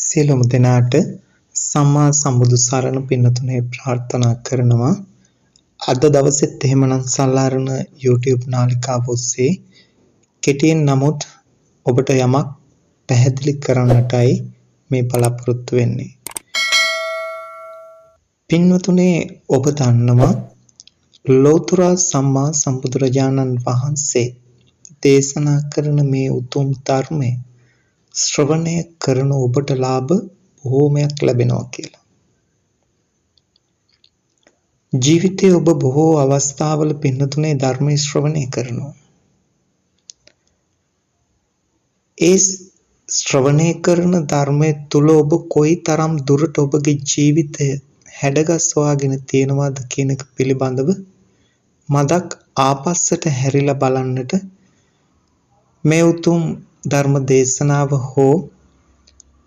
සියලුම දෙනාට සම්මා සම්බුදු සරණ පින්නතුනේ ප්‍රාර්ථනා කරනවා. අද දවසෙත් එහෙමනම් සල්ලාරණ YouTube නාලිකාව ඔස්සේ කෙටියෙන් නමුත් ඔබට යමක් පැහැදිලි කරන්නටයි මේ බලාපොරොත්තු වෙන්නේ. පින්වතුනේ, ඔබ දන්නවා ලෞතර සම්මා සම්බුදුරජාණන් වහන්සේ දේශනා කරන මේ උතුම් ධර්මය ශ්‍රවණය කරන ඔබට ලාභ බොහෝමයක් ලැබෙනවා කියලා. ජීවිතයේ ඔබ බොහෝ අවස්ථාවල පින්නතුනේ ධර්මයේ ශ්‍රවණය කරනවා. ඒ ශ්‍රවණය කරන ධර්මයේ තුල ඔබ කොයිතරම් දුරට ඔබගේ ජීවිතය හැඩගස්වාගෙන තියෙනවද කියන එක පිළිබඳව මදක් ආපස්සට හැරිලා බලන්නට මේ උතුම් ධර්ම දේශනාව හෝ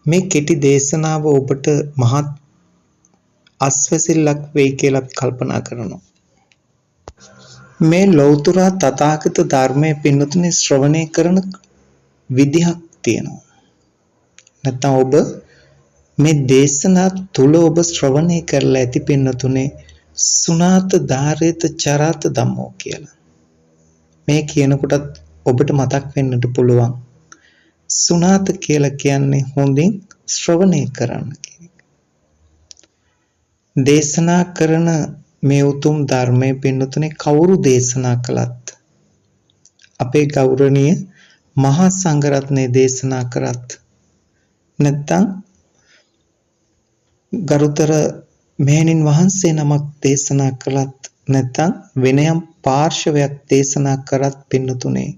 මේ කෙටි දේශනාව ඔබට මහත් අස්වැසිල්ලක් වෙයි කියලා අපි කල්පනා කරනවා. මේ ලෞතර තථාගත ධර්මයේ පින්නතුනේ ශ්‍රවණය කරන විදිහක් තියෙනවා. නැත්නම් ඔබ මේ දේශනා තුල ඔබ ශ්‍රවණය කරලා ඇති පින්නතුනේ සුනාත ධාරේත චරාත ධම්මෝ කියලා. මේ කියනකොටත් ඔබට මතක් වෙන්නට පුළුවන්. සුනාත කියලා කියන්නේ හොඳින් ශ්‍රවණය කරන්න කියන එක. දේශනා කරන මේ උතුම් ධර්මයේ පින්නතුනේ කවුරු දේශනා කළත්, අපේ ගෞරවනීය මහා සංඝරත්නය දේශනා කරත්, නැත්නම් ගරුතර මෙහෙණින් වහන්සේ නමක් දේශනා කළත්, නැත්නම් වෙන යම් පාර්ශවයක් දේශනා කරත් පින්නතුනේ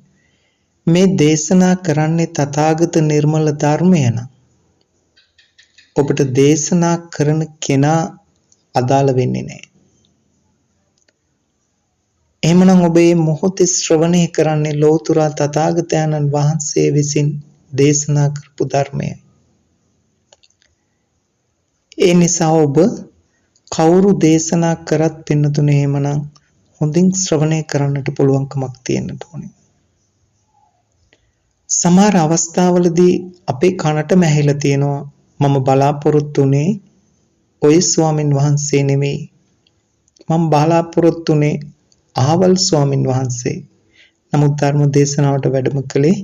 මේ දේශනා කරන්නේ තථාගත නිර්මල ධර්මය නම් ඔබට දේශනා කරන කෙනා අදාළ වෙන්නේ නැහැ. එහෙමනම් ඔබ මේ මොහොතේ ශ්‍රවණය කරන්නේ ලෞතර තථාගතයන්න් වහන්සේ විසින් දේශනා කරපු ධර්මයයි. ඒ නිසා ඔබ කවුරු දේශනා කරත් පින්නතුනේ එහෙමනම් හොඳින් ශ්‍රවණය කරන්නට පුළුවන්කමක් තියෙන්නට ඕනේ. සමහර අවස්ථාවලදී අපේ කනටම ඇහිලා තියෙනවා මම බලාපොරොත්තු වුණේ ඔය ස්වාමින් වහන්සේ නෙමෙයි, මම බලාපොරොත්තු වුණේ අහවල් ස්වාමින් වහන්සේ. නමුත් ධර්ම දේශනාවට වැඩම කළේ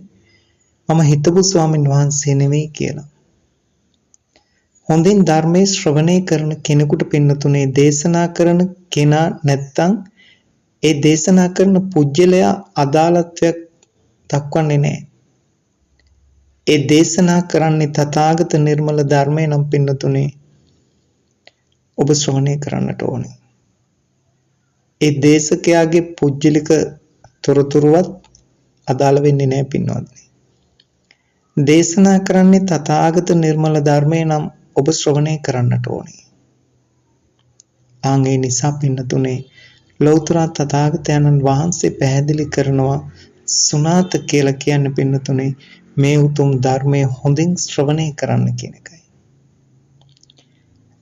මම හිතපු ස්වාමින් වහන්සේ නෙමෙයි කියලා. හොඳින් ධර්මයේ ශ්‍රවණය කරන කෙනෙකුට පින්නතුනේ දේශනා කරන කෙනා නැත්තම් ඒ දේශනා කරන පුජ්‍යලයා අදාළත්වයක් දක්වන්නේ නැහැ. ඒ දේශනා කරන්නේ තථාගත නිර්මල ධර්මය නම් පින්නතුනේ ඔබ ශ්‍රවණය කරන්නට ඕනේ. ඒ දේශකයාගේ පුජ්‍යලික තොරතුරුවත් අදාළ වෙන්නේ නැහැ පින්වත්නි. දේශනා කරන්නේ තථාගත නිර්මල ධර්මය නම් ඔබ ශ්‍රවණය කරන්නට ඕනේ. ආන් ඒ නිසා පින්නතුනේ ලෞතර තථාගතයන්න් වහන්සේ පැහැදිලි කරනවා සුනාත කියලා කියන්නේ පින්නතුනේ මේ උතුම් ධර්මය හොඳින් ශ්‍රවණය කරන්න කියන එකයි.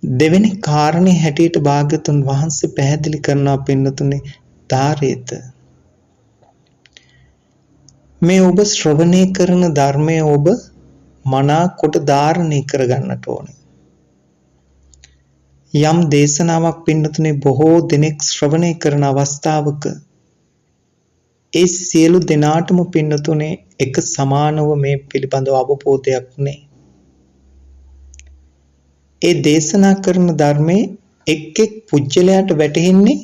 දෙවෙනි කාරණේ හැටියට භාග්‍යතුන් වහන්සේ පැහැදිලි කරනවා පින්නතුනේ ධාරේත. මේ ඔබ ශ්‍රවණය කරන ධර්මය ඔබ මනාකොට ධාරණය කරගන්නට ඕනේ. යම් දේශනාවක් පින්නතුනේ බොහෝ දෙනෙක් ශ්‍රවණය කරන අවස්ථාවක ඒ සියලු දෙනාටම පින්නතුනේ එක සමානව මේ පිළිබඳව අවබෝධයක් නෑ. ඒ දේශනා කරන ධර්මයේ එක් එක් පුජ්‍යලයට වැටහෙන්නේ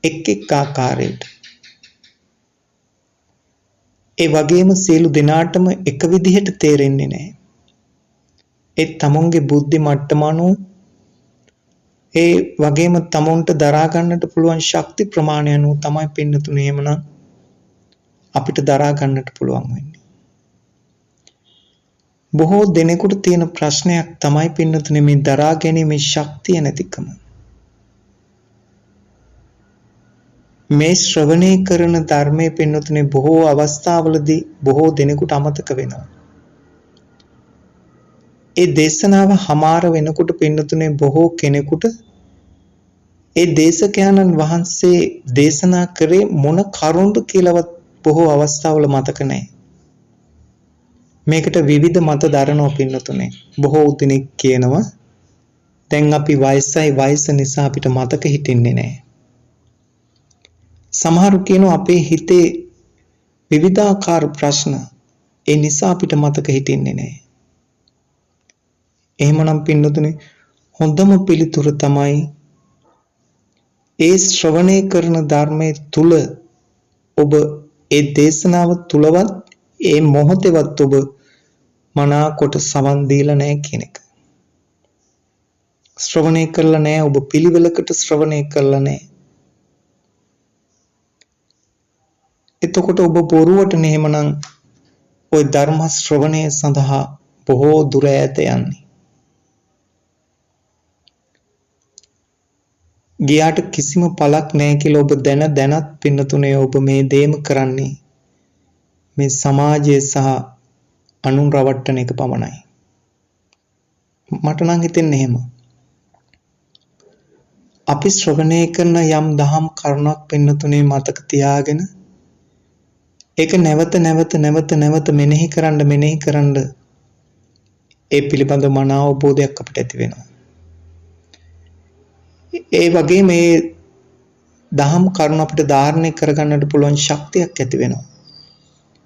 එක් එක් ආකාරයට. ඒ වගේම සියලු දෙනාටම එක විදිහට තේරෙන්නේ නෑ. ඒ තමුන්ගේ බුද්ධි මට්ටම අනුව, ඒ වගේම තමුන්ට දරා ගන්නට පුළුවන් ශක්ති ප්‍රමාණය අනුව තමයි පින්නතුනේ එහෙමනම් අපිට දරා ගන්නට පුළුවන් වෙන්නේ. බොහෝ දෙනෙකුට තියෙන ප්‍රශ්නයක් තමයි පින්නතුනේ මේ දරා ගැනීමේ ශක්තිය නැතිකම. මේ ශ්‍රවණය කරන ධර්මයේ පින්නතුනේ බොහෝ අවස්ථාවලදී බොහෝ දෙනෙකුට අමතක වෙනවා. ඒ දේශනාව හමාර වෙනකොට පින්නතුනේ බොහෝ කෙනෙකුට ඒ දේශකයන්න් වහන්සේ දේශනා කරේ මොන කරුණද කියලාවත් බොහෝ අවස්ථාවල මතක නැහැ. මේකට විවිධ මත දරනවා පින්නතුනේ. බොහෝ දෙනෙක් කියනවා දැන් අපි වයසයි, වයස නිසා අපිට මතක හිටින්නේ නැහැ. සමහරු කියනවා අපේ හිතේ විවිධාකාර ප්‍රශ්න, ඒ නිසා අපිට මතක හිටින්නේ නැහැ. එහෙමනම් පින්නතුනේ හොඳම පිළිතුර තමයි ඒ ශ්‍රවණය කරන ධර්මයේ තුල ඔබ ඒ දේශනාව තුලවත් ඒ මොහොතේවත් ඔබ මනාකොට සවන් දීලා නැහැ කියන එක. ශ්‍රවණය කරලා නැහැ, ඔබ පිළිවෙලකට ශ්‍රවණය කරලා නැහැ. එතකොට ඔබ බොරුවට නෙහෙමනම් ওই ධර්ම ශ්‍රවණය සඳහා බොහෝ දුර ඈත යන්නේ. ගියාට කිසිම පළක් නැහැ කියලා ඔබ දැන දැනත් පින්නතුනේ ඔබ මේ දේම කරන්නේ මේ සමාජය සහ අනුන් රවට්ටන එක පමණයි. මට නම් හිතෙන්නේ එහෙම. අපි ශ්‍රවණය කරන යම් දහම් කරුණක් පින්නතුනේ මතක තියාගෙන ඒක නැවත නැවත නැවත නැවත මෙනෙහි කරන්න මෙනෙහි කරන්න ඒ පිළිබඳ මන අවබෝධයක් අපිට ඇති වෙනවා. ඒ වගේම මේ දහම් කරුණ අපිට ධාරණය කරගන්නට පුළුවන් ශක්තියක් ඇති වෙනවා.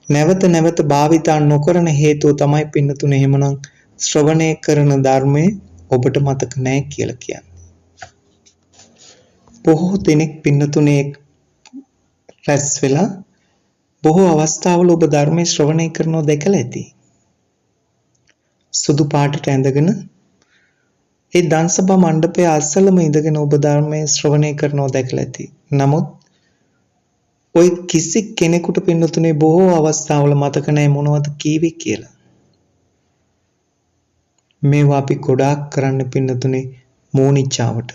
නැවත නැවත භාවිතා නොකරන හේතුව තමයි පින්නතුනේ එහෙමනම් ශ්‍රවණය කරන ධර්මය ඔබට මතක නැහැ කියලා කියන්නේ. බොහෝ දෙනෙක් පින්නතුනේ රැස් වෙලා බොහෝ අවස්ථාවල ඔබ ධර්මයේ ශ්‍රවණය කරනවා දැකලා ඇති. සුදු පාටට ඇඳගෙන ඒ දන්සභා මණ්ඩපයේ අසලම ඉඳගෙන ඔබ ධර්මයේ ශ්‍රවණය කරනවා දැකලා ඇති. නමුත් ඔය කිසි කෙනෙකුට පින්නතුනේ බොහෝ අවස්ථාවල මතක නැහැ මොනවද කීවේ කියලා. මේවා අපි ගොඩාක් කරන්න පින්නතුනේ මෝනිච්චාවට.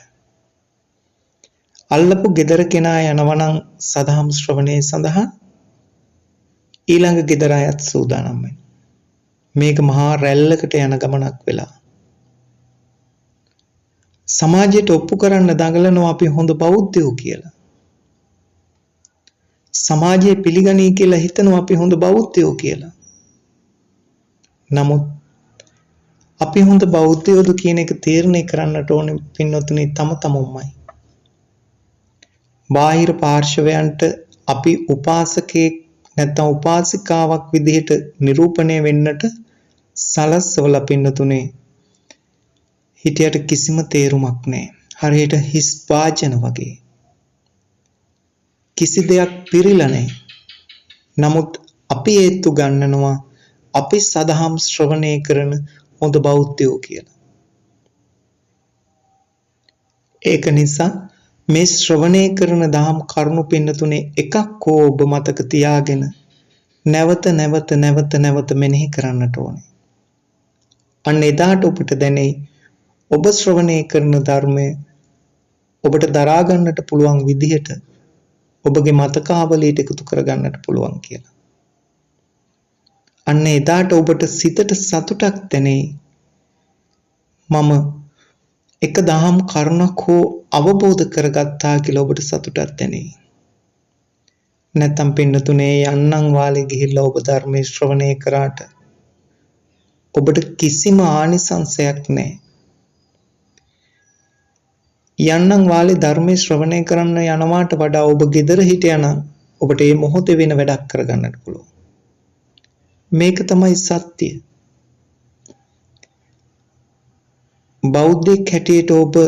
අල්ලපු ගෙදර කෙනා යනවනම් සදහම් ශ්‍රවණය සඳහා ඊළඟ ගෙදර අයත් සූදානම් වෙනවා. මේක මහා රැල්ලකට යන ගමනක් වෙලා. සමාජයට ඔප්පු කරන්න දඟලනවා අපි හොඳ බෞද්ධයෝ කියලා. සමාජය පිළිගනී කියලා හිතනවා අපි හොඳ බෞද්ධයෝ කියලා. නමුත් අපි හොඳ බෞද්ධයෝද කියන එක තීරණය කරන්නට ඕනේ පින්වතුනි තම තමුන්මයි. බාහිර පාර්ශවයන්ට අපි උපාසකයෙක් නැත්නම් උපාසිකාවක් විදිහට නිරූපණය වෙන්නට සලස්වලා පින්නතුනේ හිටියට කිසිම තේරුමක් නැහැ. හරියට හිස් වාචන වගේ. කිසි දෙයක් පිරීලා නැහැ. නමුත් අපි ඒත්තු ගන්නනවා අපි සදහම් ශ්‍රවණය කරන හොඳ බෞද්ධයෝ කියලා. ඒක නිසා මේ ශ්‍රවණය කරන දහම් කරුණු පින්නතුනේ එකක් හෝ ඔබ මතක තියාගෙන නැවත නැවත නැවත නැවත මෙනෙහි කරන්නට ඕනේ. අන්න එදාට ඔබට දැනෙයි ඔබ ශ්‍රවණය කරන ධර්මය ඔබට දරා ගන්නට පුළුවන් විදිහට ඔබගේ මතකාවලියට එකතු කරගන්නට පුළුවන් කියලා. අන්න එදාට ඔබට සිතට සතුටක් දැනෙයි. මම එක දහම් කරුණක් හෝ අවබෝධ කරගත්තා කියලා ඔබට සතුටක් දැනෙයි. නැත්තම් පින්නතුනේ යන්නම් වාලේ ගිහිල්ලා ඔබ ධර්මයේ ශ්‍රවණය කරාට ඔබට කිසිම ආනිසංසයක් නැහැ. යන්නම් වාලේ ධර්මයේ ශ්‍රවණය කරන්න යනවාට වඩා ඔබ ගෙදර හිටියානම් ඔබට මේ මොහොතේ වෙන වැඩක් කරගන්නට පුළුවන්. මේක තමයි සත්‍ය. බෞද්ධයෙක් හැටියට ඔබ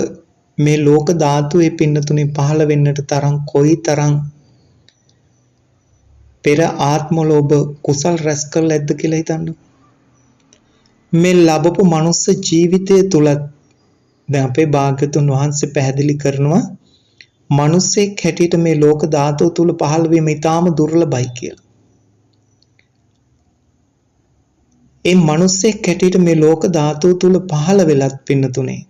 මේ ලෝක ධාතුවේ පින්නතුනේ පහළ වෙන්නට තරම් කොයි තරම් පෙර ආත්මවල ඔබ කුසල් රැස් කරලා ඇද්ද කියලා හිතන්න. මේ ලැබපු මනුස්ස ජීවිතය තුලත් දැන් අපේ භාග්‍යතුන් වහන්සේ පැහැදිලි කරනවා මිනිස්සෙක් හැටියට මේ ලෝක ධාතුව තුල පහළ වීම ඉතාම දුර්ලභයි කියලා. ඒ මිනිස්සෙක් හැටියට මේ ලෝක ධාතුව තුල පහළ වෙලත් පින්නතුනේ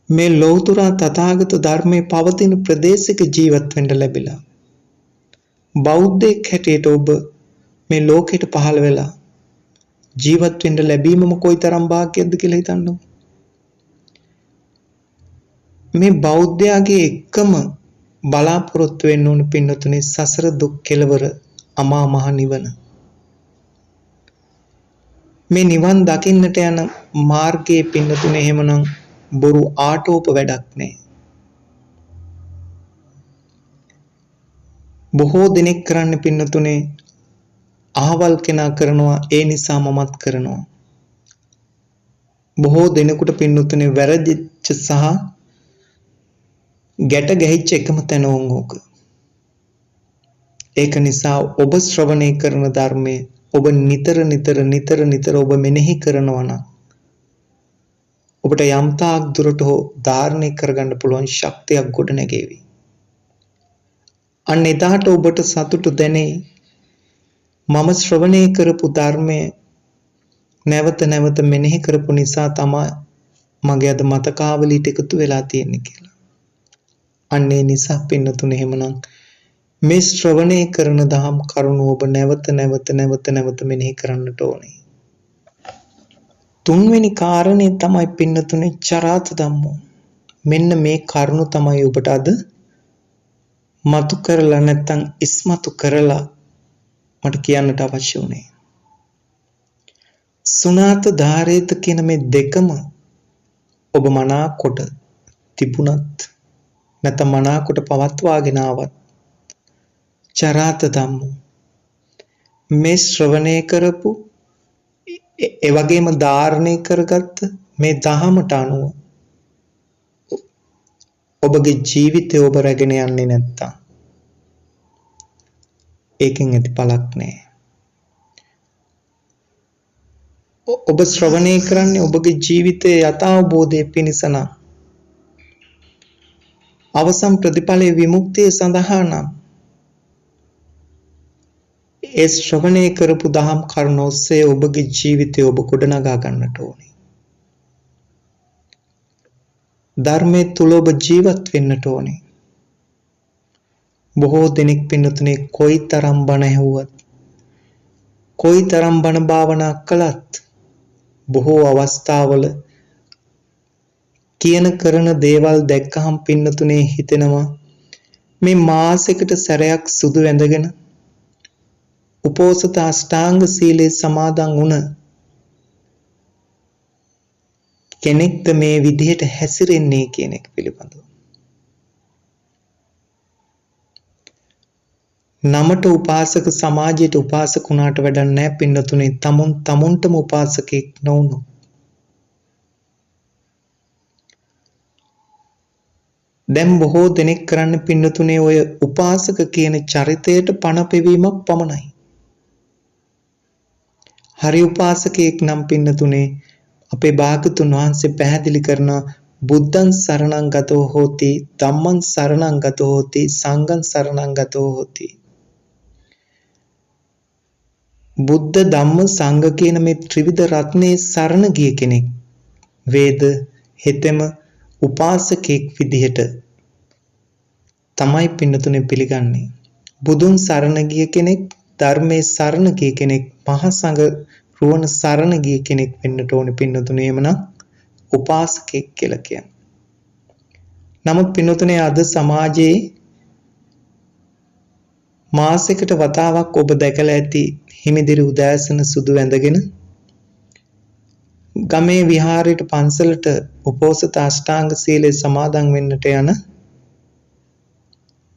මේ ලෞතර තථාගත ධර්මයේ පවතින ප්‍රදේශයක ජීවත් වෙන්න ලැබිලා බෞද්ධයෙක් හැටියට ඔබ මේ ලෝකෙට පහළ වෙලා ජීවත් වෙන්න ලැබීමම කොයිතරම් භාග්‍යයක්ද කියලා හිතන්නකෝ. මේ බෞද්ධයාගේ එකම බලාපොරොත්තු වෙන්න ඕන පින්නතුනේ සසර දුක් කෙලවර අමා මහ නිවන. මේ නිවන් දකින්නට යන මාර්ගයේ පින්නතුනේ එහෙමනම් බොරු ආටෝප වැඩක් නෑ. බොහෝ දෙනෙක් කරන්නේ පින්නතුනේ අහවල් කෙනා කරනවා ඒ නිසා මමත් කරනවා. බොහෝ දෙනෙකුට පින්නතුනේ වැරදිච්ච සහ ගැට ගැහිච්ච එකම තැන ඕක. ඒක නිසා ඔබ ශ්‍රවණය කරන ධර්මයේ ඔබ නිතර නිතර නිතර නිතර ඔබ මෙනෙහි කරනවා නම් ඔබට යම් තාක් දුරට හෝ ධාරණය කරගන්න පුළුවන් ශක්තියක් ගොඩ නැගෙවි. අන්න එදාට ඔබට සතුටු දැනේ මම ශ්‍රවණය කරපු ධර්මය නැවත නැවත මෙනෙහි කරපු නිසා තමයි මගේ අද මතකාවලියට එකතු වෙලා තියෙන්නේ කියලා. අන්න ඒ නිසා පින්නතුනේ එහෙමනම් මේ ශ්‍රවණය කරන දහම් කරුණු ඔබ නැවත නැවත නැවත නැවත මෙනෙහි කරන්නට ඕනේ. තුන්වෙනි කාරණේ තමයි පින්නතුනේ චරාත ධම්මෝ. මෙන්න මේ කරුණු තමයි ඔබට අද මතු කරලා නැත්තම් ඉස්මතු කරලා මට කියන්නට අවශ්‍ය වුණේ. සුනාත ධාරේත කියන මේ දෙකම ඔබ මනාකොට තිබුණත් නැත්නම් මනාකොට පවත්වාගෙන ආවත් චරාත ධම්මෝ මේ ශ්‍රවණය කරපු ඒ වගේම ධාරණය කරගත්ත මේ දහමට අනුව ඔබගේ ජීවිතය ඔබ රැගෙන යන්නේ නැත්තම් ඒකෙන් ඇති පළක් නෑ. ඔබ ශ්‍රවණය කරන්නේ ඔබගේ ජීවිතයේ යථාබෝධය පිණිස නම්, අවසන් ප්‍රතිඵලයේ විමුක්තිය සඳහා නම්, ඒ ශ්‍රවණය කරපු දහම් කරුණ ඔස්සේ ඔබගේ ජීවිතය ඔබ ගොඩනගා ගන්නට ඕනේ. ධර්මයේ තුල ඔබ ජීවත් වෙන්නට ඕනේ. බොහෝ දෙනෙක් පින්නතුනේ කොයිතරම් බණ ඇහුවත්, කොයිතරම් බණ භාවනා කළත් බොහෝ අවස්ථාවල කියන කරන දේවල් දැක්කහම පින්නතුනේ හිතෙනවා මේ මාසෙකට සැරයක් සුදු ඇඳගෙන උපෝසත අෂ්ටාංග සීලේ සමාදන් වුණ කෙනෙක්ද මේ විදිහට හැසිරෙන්නේ කියන එක පිළිබඳව. නමට උපාසක සමාජයට උපාසක වුණාට වැඩක් නැහැ පින්නතුනේ, තමුන් තමුන්ටම උපාසකෙක් නොවුණු. දැන් බොහෝ දෙනෙක් කරන්න පින්නතුනේ ඔය උපාසක කියන චරිතයට පණ පෙවීමක් පමණයි. හරි උපාසකයෙක් නම් පින්නතුනේ අපේ භාගතුන් වහන්සේ පැහැදිලි කරන බුද්ධං සරණං ගතෝ හෝති, ධම්මං සරණං ගතෝ හෝති, සංඝං සරණං ගතෝ හෝති. බුද්ධ ධම්ම සංඝ කියන මේ ත්‍රිවිධ රත්නයේ සරණ ගිය කෙනෙක් වේද හෙතෙම උපාසකෙක් විදිහට තමයි පින්නතුනේ පිළිගන්නේ. බුදුන් සරණ ගිය කෙනෙක්, ධර්මයේ සරණ ගිය කෙනෙක්, මහා සංඝ රුවන සරණ ගිය කෙනෙක් වෙන්නට ඕනේ පින්නතුනේ එමනම් උපාසකෙක් කියලා කියන්නේ. නමුත් පින්නතුනේ අද සමාජයේ මාසෙකට වතාවක් ඔබ දැකලා ඇති හිමිදිරි උදෑසන සුදු ඇඳගෙන ගමේ විහාරයට පන්සලට උපෝසත අෂ්ටාංග සීලය සමාදන් වෙන්නට යන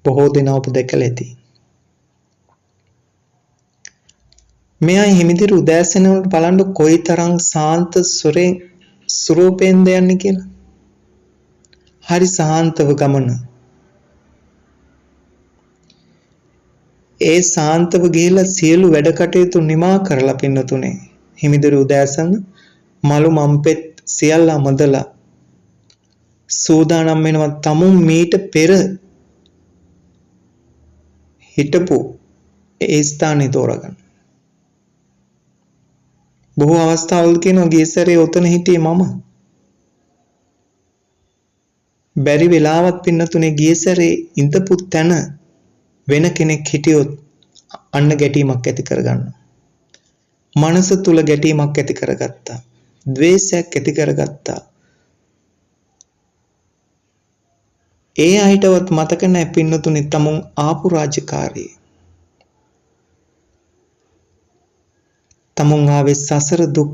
බොහෝ දෙනා ඔබ දැකලා ඇති. මේ අය හිමිදිරි උදෑසන වලට බලන්න කොයිතරම් සාන්ත ස්වරූපයෙන්ද යන්නේ කියලා. හරි සාන්තව ගමන. ඒ සාන්තව ගිහිල්ලා සියලු වැඩ කටයුතු නිමා කරලා පින්නතුනේ හිමිදිරි උදෑසන මලු මම්පෙත් සියල්ල අමදලා සූදානම් වෙනවා තමුන් මීට පෙර හිටපු ඒ ස්ථානේ තෝරගන්න. බොහෝ අවස්ථාවල කියනවා ගිය සැරේ ඔතන හිටියේ මම. බැරි වෙලාවත් පින්නතුනේ ගිය සැරේ ඉඳපු තැන වෙන කෙනෙක් හිටියොත් අන්න ගැටීමක් ඇති කරගන්නවා. මනස තුල ගැටීමක් ඇති කරගත්තා. ද්වේෂයක් ඇති කරගත්තා. ඒ අයටවත් මතක නැහැ පින්නතුනේ තමුන් ආපු රාජකාරිය. තමුන් ආවේ සසර දුක්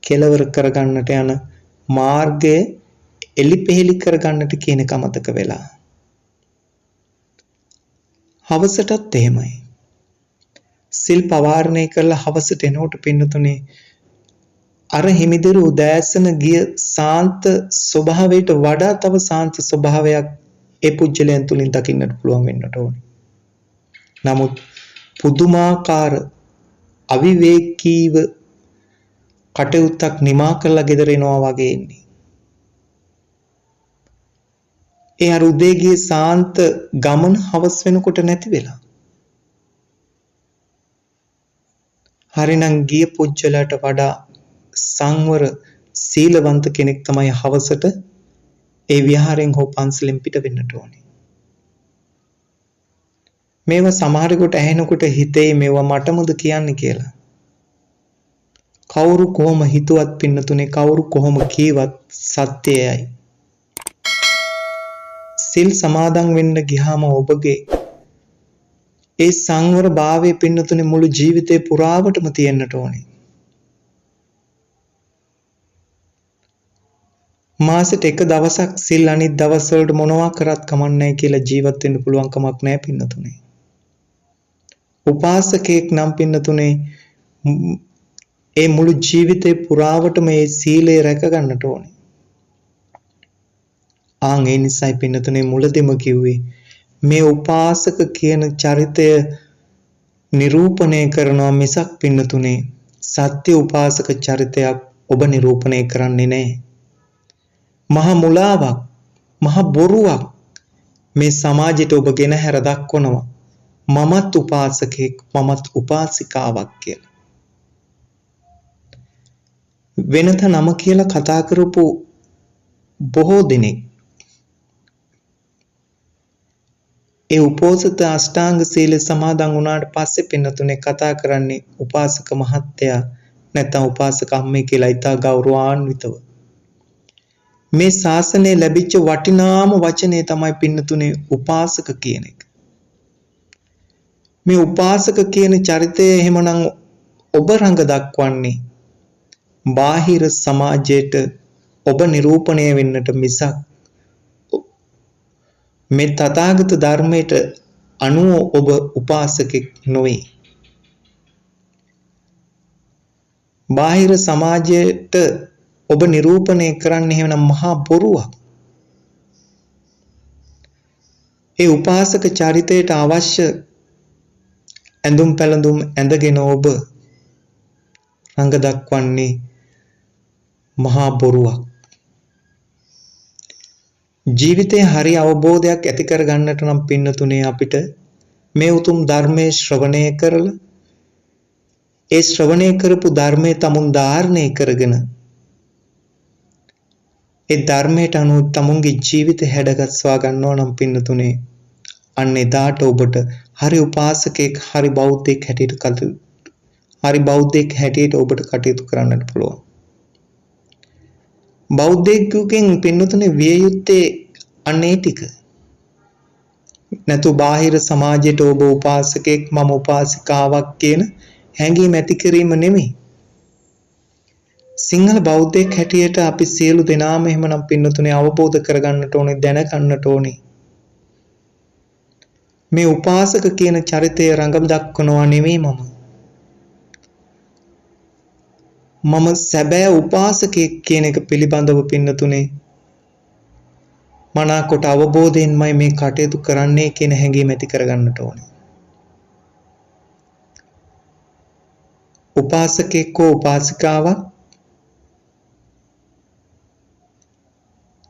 කෙලවර කරගන්නට යන මාර්ගය එලිපෙහෙලි කරගන්නට කියන එක අමතක වෙලා. හවසටත් එහෙමයි. සිල් පවාරණය කරලා හවසට එනකොට පින්නතුනේ අර හිමිදිරි උදෑසන ගිය සාන්ත ස්වභාවයට වඩා තව සාන්ත ස්වභාවයක් ඒ පුජ්‍යලයන් තුලින් දකින්නට පුළුවන් වෙන්නට ඕනේ. නමුත් පුදුමාකාර අවිවේකීව කටයුත්තක් නිමා කරලා ගෙදර එනවා වගේ ඉන්නේ. ඒ අර උදේ ගිය සාන්ත ගමන හවස වෙනකොට නැති වෙලා. හරිනම් ගිය පුජ්‍යලයට වඩා සංවර සීලවන්ත කෙනෙක් තමයි හවසට ඒ විහාරයෙන් හෝ පන්සලෙන් පිට වෙන්නට ඕනේ. මේවා සමහරෙකුට ඇහෙනකොට හිතේ මේවා මටමද කියන්නේ කියලා. කවුරු කොහොම හිතුවත් පින්නතුනේ, කවුරු කොහොම කීවත් සත්‍යයයි. සිල් සමාදන් වෙන්න ගියාම ඔබගේ ඒ සංවර භාවය පින්නතුනේ මුළු ජීවිතේ පුරාවටම තියෙන්නට ඕනේ. මාසෙට එක දවසක් සිල් අනිත් දවස් වලට මොනවා කරත් කමක් නැහැ කියලා ජීවත් වෙන්න පුළුවන් කමක් නැහැ පින්නතුනේ. උපාසකයෙක් නම් පින්නතුනේ ඒ මුළු ජීවිතේ පුරාවටම මේ සීලය රැක ගන්නට ඕනේ. ආන් ඒ නිසායි පින්නතුනේ මුලදෙම කිව්වේ මේ උපාසක කියන චරිතය නිරූපණය කරනවා මිසක් පින්නතුනේ සත්‍ය උපාසක චරිතයක් ඔබ නිරූපණය කරන්නේ නැහැ. මහ මුලාවක්, මහ බොරුවක් මේ සමාජයට ඔබ ගෙනහැර දක්වනවා. මමත් උපාසකෙක්, මමත් උපාසිකාවක් කියලා. වෙනත නම කියලා කතා කරපු බොහෝ දෙනෙක් ඒ උපෝසත අෂ්ටාංග සීල සමාදන් වුණාට පස්සේ පින්නතුනේ කතා කරන්නේ උපාසක මහත්තයා නැත්නම් උපාසක අම්මේ කියලා ඉතා ගෞරවාන්විතව. මේ ශාසනය ලැබිච්ච වටිනාම වචනේ තමයි පින්නතුනේ උපාසක කියන එක. මේ උපාසක කියන චරිතය එහෙමනම් ඔබ රඟ දක්වන්නේ බාහිර සමාජයට ඔබ නිරූපණය වෙන්නට මිසක් මේ තථාගත ධර්මයට අනුව ඔබ උපාසකෙක් නොවේ. බාහිර සමාජයට ඔබ නිරූපණය කරන්නේ එහෙමනම් මහා බොරුවක්. ඒ උපාසක චරිතයට අවශ්‍ය ඇඳුම් පැළඳුම් ඇඳගෙන ඔබ රඟ දක්වන්නේ මහා බොරුවක්. ජීවිතේ හරි අවබෝධයක් ඇති කර ගන්නට නම් පින්නතුනේ අපිට මේ උතුම් ධර්මයේ ශ්‍රවණය කරලා ඒ ශ්‍රවණය කරපු ධර්මයේ තමුන් ධාරණය කරගෙන ඒ ධර්මයට අනුව තමුන්ගේ ජීවිතය හැඩගස්වා ගන්නවා නම් පින්නතුනේ අන්න එදාට ඔබට හරි උපාසකෙක්, හරි බෞද්ධයෙක් හැටියට හරි බෞද්ධයෙක් හැටියට ඔබට කටයුතු කරන්නට පුළුවන්. බෞද්ධයෙකුගෙන් පින්නතුනේ විය යුත්තේ අන්න ඒ ටික. නැතු බාහිර සමාජයට ඔබ උපාසකෙක්, මම උපාසිකාවක් කියන හැඟීම ඇති කිරීම නෙමෙයි. සිංහල බෞද්ධයෙක් හැටියට අපි සියලු දෙනාම එහෙමනම් පින්නතුනේ අවබෝධ කරගන්නට ඕනේ, දැනගන්නට ඕනේ. මේ උපාසක කියන චරිතය රඟ දක්වනවා නෙමෙයි මම. මම සැබෑ උපාසකයෙක් කියන එක පිළිබඳව පින්නතුනේ මනාකොට අවබෝධයෙන්මයි මේ කටයුතු කරන්නේ කියන හැඟීම ඇති කරගන්නට ඕනේ. උපාසකයෙක් හෝ උපාසිකාවක්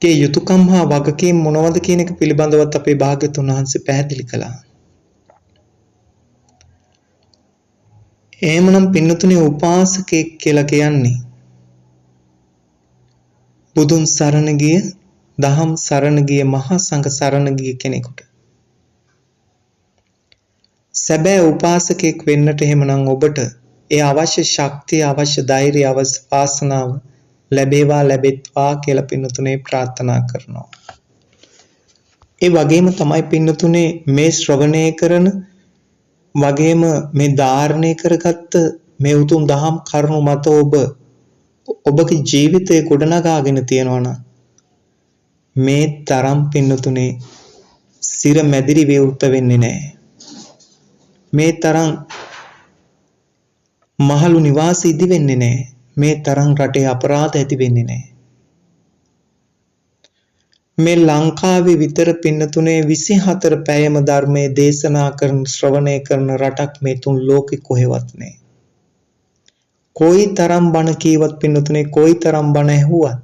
ගේ යුතුයකම් හා වගකීම් මොනවද කියන එක පිළිබඳවත් අපේ භාග්‍යවතුන් වහන්සේ පැහැදිලි කළා. එහෙමනම් පින්නතුනේ උපාසකයෙක් කියලා කියන්නේ බුදුන් සරණ ගිය, දහම් සරණ ගිය, මහා සංඝ සරණ ගිය කෙනෙකුට. සැබෑ උපාසකයෙක් වෙන්නට එහෙමනම් ඔබට ඒ අවශ්‍ය ශක්තිය, අවශ්‍ය ධෛර්යය, අවශ්‍ය වාසනාව ලැබේවා ලැබෙත්වා කියලා පින්නතුනේ ප්‍රාර්ථනා කරනවා. ඒ වගේම තමයි පින්නතුනේ මේ ශ්‍රවණය කරන වගේම මේ ධාරණය කරගත්ත මේ උතුම් දහම් කරුණු මත ඔබගේ ජීවිතය ගොඩනගාගෙන තියෙනවා නම් මේ තරම් පින්නතුනේ සිර මැදිරි විවෘත වෙන්නේ නැහැ. මේ තරම් මහලු නිවාස ඉදි වෙන්නේ නැහැ. මේ තරම් රටේ අපරාධ ඇති වෙන්නේ නැහැ. මේ ලංකාවේ විතර පින්නතුනේ 24 පැයම ධර්මයේ දේශනා කරන ශ්‍රවණය කරන රටක් මේ තුන් ලෝකෙ කොහෙවත් නෑ. කොයි තරම් බණ කීවත් පින්නතුනේ, කොයි තරම් බණ ඇහුවත්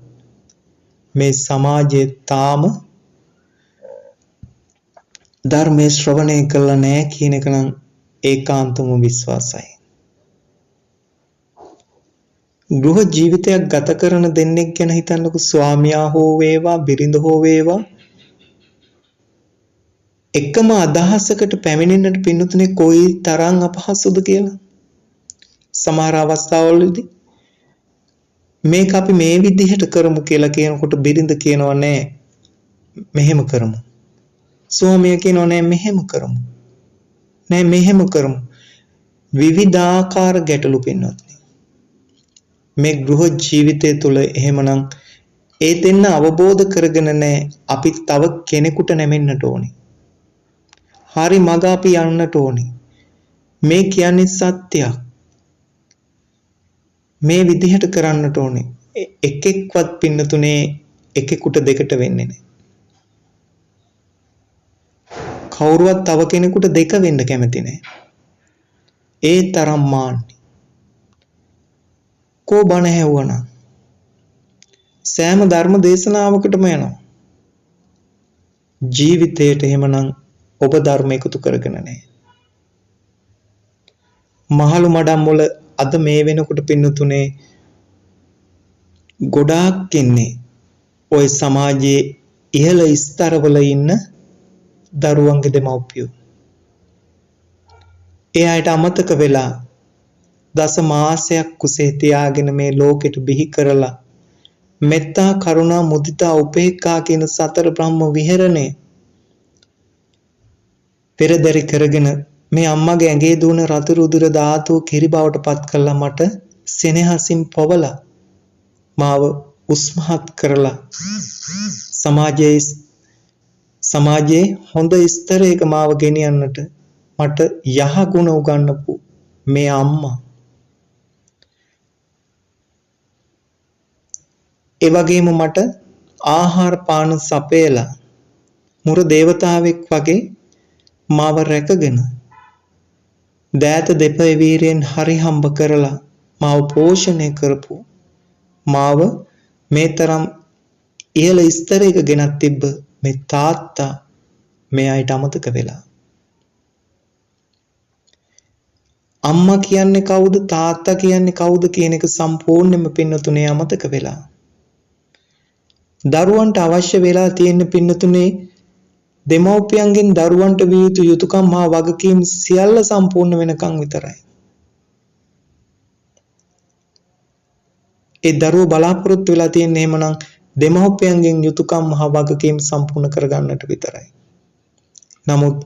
මේ සමාජයේ තාම ධර්මයේ ශ්‍රවණය කළා නෑ කියන එක නම් ඒකාන්තම විශ්වාසයි. ගෘහ ජීවිතයක් ගත කරන දෙන්නෙක් ගැන හිතන්නකෝ. ස්වාමියා හෝ වේවා බිරිඳ හෝ වේවා එකම අදහසකට පැමිණෙන්නට පින්නතුනේ කොයි තරම් අපහසුද කියලා. සමහර අවස්ථාවලදී මේක අපි මේ විදිහට කරමු කියලා කියනකොට බිරිඳ කියනවා නෑ මෙහෙම කරමු. ස්වාමියා කියනවා නෑ මෙහෙම කරමු. නෑ මෙහෙම කරමු. විවිධාකාර ගැටලු පින්වත්නි. මේ ගෘහ ජීවිතය තුළ එහෙමනම් ඒ දෙන්න අවබෝධ කරගෙන නෑ අපි තව කෙනෙකුට නැමෙන්නට ඕනේ. හරි මඟ අපි යන්නට ඕනේ. මේ කියන්නේ සත්‍යයක්. මේ විදිහට කරන්නට ඕනේ. එකෙක්වත් පින්නතුනේ එකෙකුට දෙකට වෙන්නේ නෑ. කවුරුවත් තව කෙනෙකුට දෙක වෙන්න කැමති නෑ. ඒ තරම් මාන්නේ. කෝ බණ ඇහුවනම් සෑම ධර්ම දේශනාවකටම යනවා. ජීවිතේට එහෙමනම් ඔබ ධර්ම එකතු කරගෙන නැහැ. මහලු මඩම් වල අද මේ වෙනකොට පින්නතුනේ ගොඩාක් ඉන්නේ ඔය සමාජයේ ඉහළ ස්තරවල ඉන්න දරුවන්ගේ දෙමව්පියෝ. ඒ අයට අමතක වෙලා දස මාසයක් කුසේ තියාගෙන මේ ලෝකෙට බිහි කරලා මෙත්තා කරුණා මුදිතා උපේක්ඛා කියන සතර බ්‍රහ්ම විහරණය පෙරදරි කරගෙන මේ අම්මගේ ඇඟේ දුවන රතු රුධිර ධාතුව කිරි බවට පත් කළා, මට සෙනෙහසින් පොවලා මාව උස්මහත් කරලා සමාජයේ හොඳ ස්තරයක මාව ගෙනියන්නට මට යහගුණ උගන්වපු මේ අම්මා. ඒ වගේම මට ආහාර පාන සපයලා මුර දේවතාවෙක් වගේ මාව රැකගෙන දෑත දෙපය වීරයෙන් හරි හම්බ කරලා මාව පෝෂණය කරපු, මාව මේ තරම් ඉහළ ස්තරයක ගෙනත් තිබ්බ මේ තාත්තා මේ අයට අමතක වෙලා. අම්මා කියන්නේ කවුද තාත්තා කියන්නේ කවුද කියන එක සම්පූර්ණයෙන්ම පින්නතුනේ අමතක වෙලා. දරුවන්ට අවශ්‍ය වෙලා තියෙන පින්නතුනේ දෙමව්පියන්ගෙන් දරුවන්ට විය යුතු යුතුකම් හා වගකීම් සියල්ල සම්පූර්ණ වෙනකන් විතරයි. ඒ දරුවෝ බලාපොරොත්තු වෙලා තියෙන්නේ එහෙමනම් දෙමව්පියන්ගෙන් යුතුකම් හා වගකීම් සම්පූර්ණ කරගන්නට විතරයි. නමුත්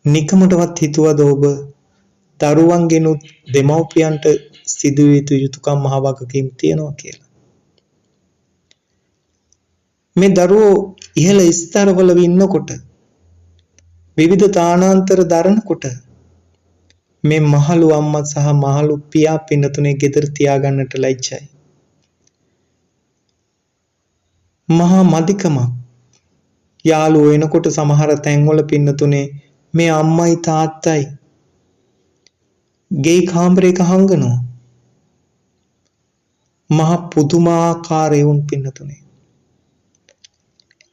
නිකමටවත් හිතුවද ඔබ දරුවන්ගෙනුත් දෙමව්පියන්ට සිදු විය යුතු යුතුකම් හා වගකීම් තියෙනවා කියලා? මේ දරුවෝ ඉහළ ස්තරවල ඉන්නකොට විවිධ තානාන්තර දරනකොට මේ මහලු අම්මා සහ මහලු පියා පින්නතුනේ ගෙදර තියාගන්නට ලැජ්ජයි. මහා මදිකමක්. යාළුවෝ එනකොට සමහර තැන්වල පින්නතුනේ මේ අම්මයි තාත්තයි ගෙයි කාමරයක හංගනවා. මහා පුදුමාකාර එවුන් පින්නතුනේ.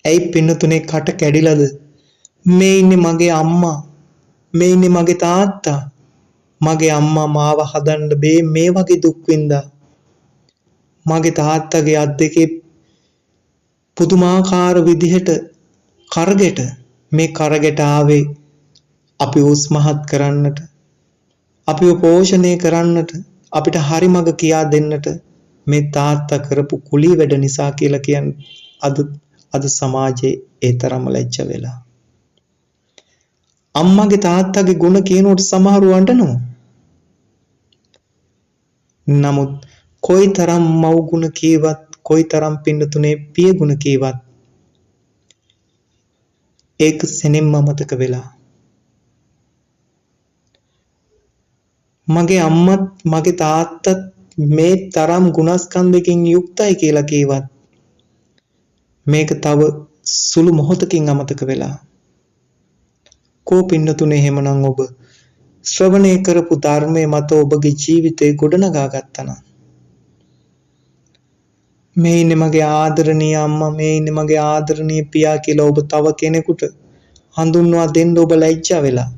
ඇයි පින්නතුනේ කට කැඩිලාද? මේ ඉන්නේ මගේ අම්මා, මේ ඉන්නේ මගේ තාත්තා. මගේ අම්මා මාව හදන්න මේ වගේ දුක් විඳා. මගේ තාත්තගේ අත් දෙකේ පුදුමාකාර විදිහට කරගෙට, මේ කරගෙට ආවේ අපි උස්මහත් කරන්නට, අපිව පෝෂණය කරන්නට, අපිට හරි මඟ කියා දෙන්නට මේ තාත්තා කරපු කුලී වැඩ නිසා කියලා කියන්නේ අද සමාජයේ ඒ තරම්ම ලැජ්ජ වෙලා. අම්මගේ තාත්තගේ ගුණ කියනකොට සමහරව අඬනවා. නමුත් කොයිතරම් මව් ගුණ කීවත්, කොයිතරම් පින්නතුනේ පිය ගුණ කීවත් ඒක සෙනෙම්ම අමතක වෙලා. මගේ අම්මත් මගේ තාත්තත් මේ තරම් ගුණස්කන්ධකින් යුක්තයි කියලා කීවත් මේක තව සුළු මොහොතකින් අමතක වෙලා. කෝ පින්නතුනේ, එහෙමනම් ඔබ ශ්‍රවණය කරපු ධර්මයේ මත ඔබගේ ජීවිතේ ගොඩනගා ගත්තා නම්, මේ ඉන්නේ මගේ ආදරණීය අම්මා, මේ ඉන්නේ මගේ ආදරණීය පියා කියලා ඔබ තව කෙනෙකුට හඳුන්වා දෙන්න ඔබ ලැජ්ජා වෙලා.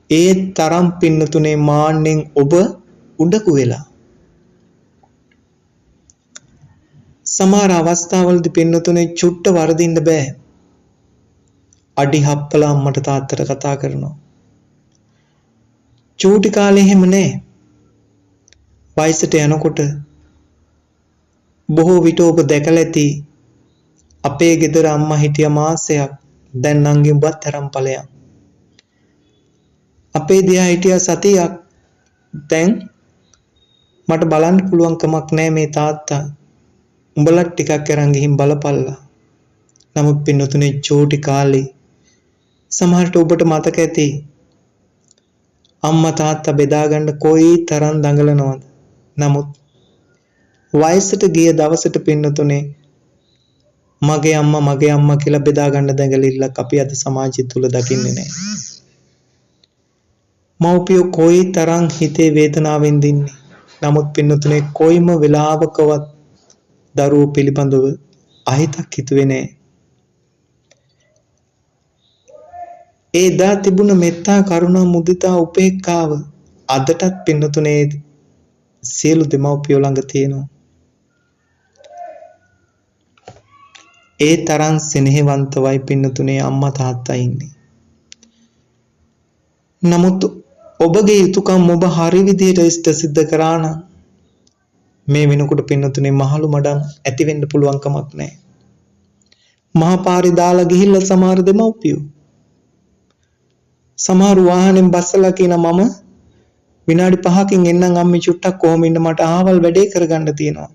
ඒ තරම් පින්නතුනේ මාන්නෙන් ඔබ උඩකු වෙලා. සමහර අවස්ථාවලදී පින්නතුනේ චුට්ට වරදින්න බෑ. අඩි හප්පලා අම්මට තාත්තට කතා කරනවා. චූටි කාලේ එහෙම නෑ. වයසට යනකොට බොහෝ විට ඔබ දැකලා ඇති, අපේ ගෙදර අම්මා හිටිය මාසයක්, දැන් නංගි උඹත් අරන් ඵලයන්. අපේ දිහා හිටියා සතියක්, දැන් මට බලන්න පුළුවන් කමක් නෑ මේ තාත්තා. උඹලත් ටිකක් අරන් ගිහින් බලපල්ලා. නමුත් පින්නතුනේ චූටි කාලේ සමහරට ඔබට මතක ඇති අම්මා තාත්තා බෙදා ගන්න කොයි තරම් දඟලනවද. නමුත් වයසට ගිය දවසට පින්නතුනේ මගේ අම්මා මගේ අම්මා කියලා බෙදා ගන්න දඟලිල්ලක් අපි අද සමාජය තුල දකින්නේ නැහැ. මව්පියෝ කොයි තරම් හිතේ වේදනාවෙන් දින්නේ. නමුත් පින්නතුනේ කොයිම වෙලාවකවත් දරුවෝ පිළිබඳව අහිතක් හිතුවේ නෑ. ඒ දා තිබුණ මෙත්තා, කරුණා, මුදිතා, උපේක්ඛාව අදටත් පින්නතුනේ සියලු දෙමව්පියෝ ළඟ තියෙනවා. ඒ තරම් සෙනෙහවන්තවයි පින්නතුනේ අම්මා තාත්තා ඉන්නේ. නමුත් ඔබගේ යුතුයකම් ඔබ හරි විදිහට ඉෂ්ට සිද්ධ කරා නම් මේ වෙනකොට පින්නතුනේ මහලු මඩම් ඇති වෙන්න පුළුවන් කමක් නැහැ. මහා පාරේ දාලා ගිහිල්ලා සමහර දෙමව්පියෝ සමහර වාහනෙන් බස්සලා කියන මම විනාඩි 5කින් එන්නම් අම්මේ, චුට්ටක් කොහොම ඉන්න, මට අහවල් වැඩේ කරගන්න තියෙනවා.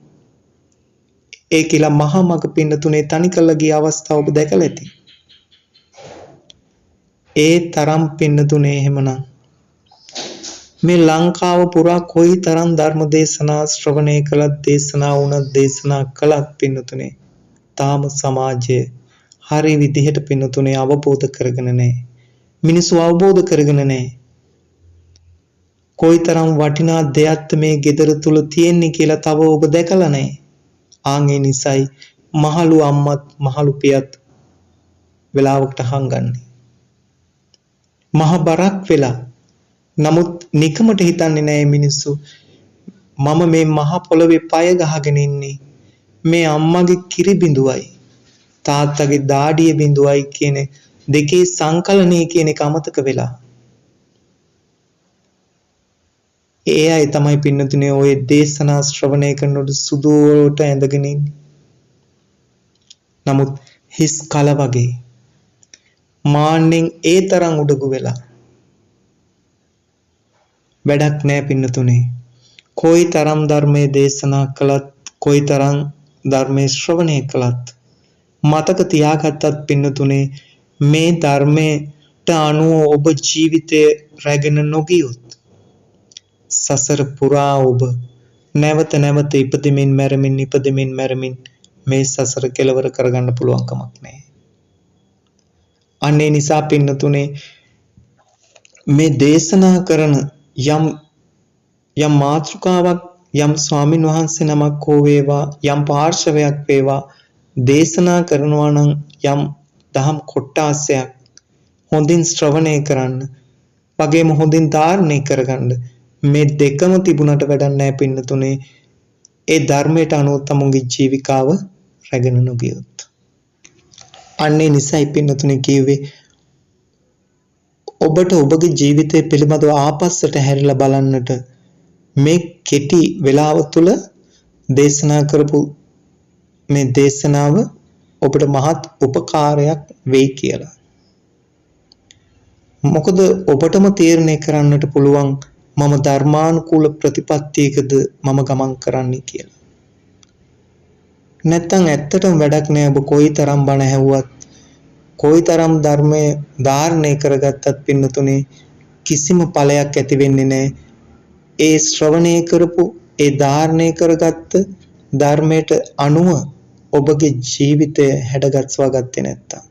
ඒ කියලා මහා මග පින්නතුනේ තනි කරලා ගිය අවස්ථාව ඔබ දැකලා ඇති. ඒ තරම් පින්නතුනේ එහෙමනම් මේ ලංකාව පුරා කොයි තරම් ධර්ම දේශනා ශ්‍රවණය කළත්, දේශනා වුණත්, දේශනා කළත් පින්නතුනේ තාම සමාජය හරි විදිහට පින්නතුනේ අවබෝධ කරගෙන නැහැ. මිනිස්සු අවබෝධ කරගෙන නැහැ. කොයිතරම් වටිනා දෙයක්ද මේ ගෙදර තුල තියෙන්නේ කියලා තව ඔබ දැකලා නැහැ. ආන් ඒ නිසයි මහලු අම්මත් මහලු පියත් වෙලාවකට හංගන්නේ. මහ බරක් වෙලා. නමුත් නිකමට හිතන්නේ නෑ මිනිස්සු, මම මේ මහ පොළවේ පය ගහගෙන ඉන්නේ මේ අම්මගේ කිරි බිඳුවයි තාත්තගේ දාඩිය බිඳුවයි කියන දෙකේ සංකලනය කියන එක අමතක වෙලා. ඒ අය තමයි පින්නතුනේ ඔය දේශනා ශ්‍රවණය කරනකොට සුදුවට ඇඳගෙන ඉන්නේ. නමුත් හිස් කල වගේ මාන්නෙන් ඒ තරම් උඩගු වෙලා වැඩක් නෑ පින්නතුනේ. කොයි තරම් ධර්මයේ දේශනා කළත්, කොයි තරම් ධර්මයේ ශ්‍රවණය කළත්, මතක තියාගත්තත් පින්නතුනේ මේ ධර්මයට අනුව ඔබ ජීවිතය රැගෙන නොගියොත් සසර පුරා ඔබ නැවත නැවත ඉපදෙමින් මැරෙමින් ඉපදෙමින් මැරෙමින් මේ සසර කෙලවර කරගන්න පුළුවන් කමක් නෑ. අන්න ඒ නිසා පින්නතුනේ මේ දේශනා කරන යම් යම් මාතෘකාවක්, යම් ස්වාමින් වහන්සේ නමක් හෝ වේවා, යම් පාර්ශවයක් වේවා, දේශනා කරනවා නම් යම් දහම් කොට්ටාසයක් හොඳින් ශ්‍රවණය කරන්න, වගේම හොඳින් ධාරණය කරගන්න. මේ දෙකම තිබුණට වැඩක් නෑ පින්නතුනේ, ඒ ධර්මයට අනුව තමුන්ගේ ජීවිකාව රැගෙන නොගියොත්. අන්න ඒ නිසයි පින්නතුනේ කිව්වේ ඔබට ඔබගේ ජීවිතය පිළිබඳව ආපස්සට හැරිලා බලන්නට මේ කෙටි වේලාව තුළ දේශනා කරපු මේ දේශනාව ඔබට මහත් උපකාරයක් වෙයි කියලා. මොකද ඔබටම තීරණය කරන්නට පුළුවන් මම ධර්මානුකූල ප්‍රතිපත්තියකද මම ගමන් කරන්නේ කියලා. නැත්තම් ඇත්තටම වැඩක් නෑ, ඔබ කොයිතරම් බණ ඇහුවත්, කොයිතරම් ධර්මය ධාරණය කරගත්තත් පින්නතුනේ කිසිම ඵලයක් ඇති වෙන්නේ නෑ. ඒ ශ්‍රවණය කරපු, ඒ ධාරණය කරගත්ත ධර්මයට අනුව ඔබගේ ජීවිතය හැඩගස්වා ගත්තේ නැත්තම්.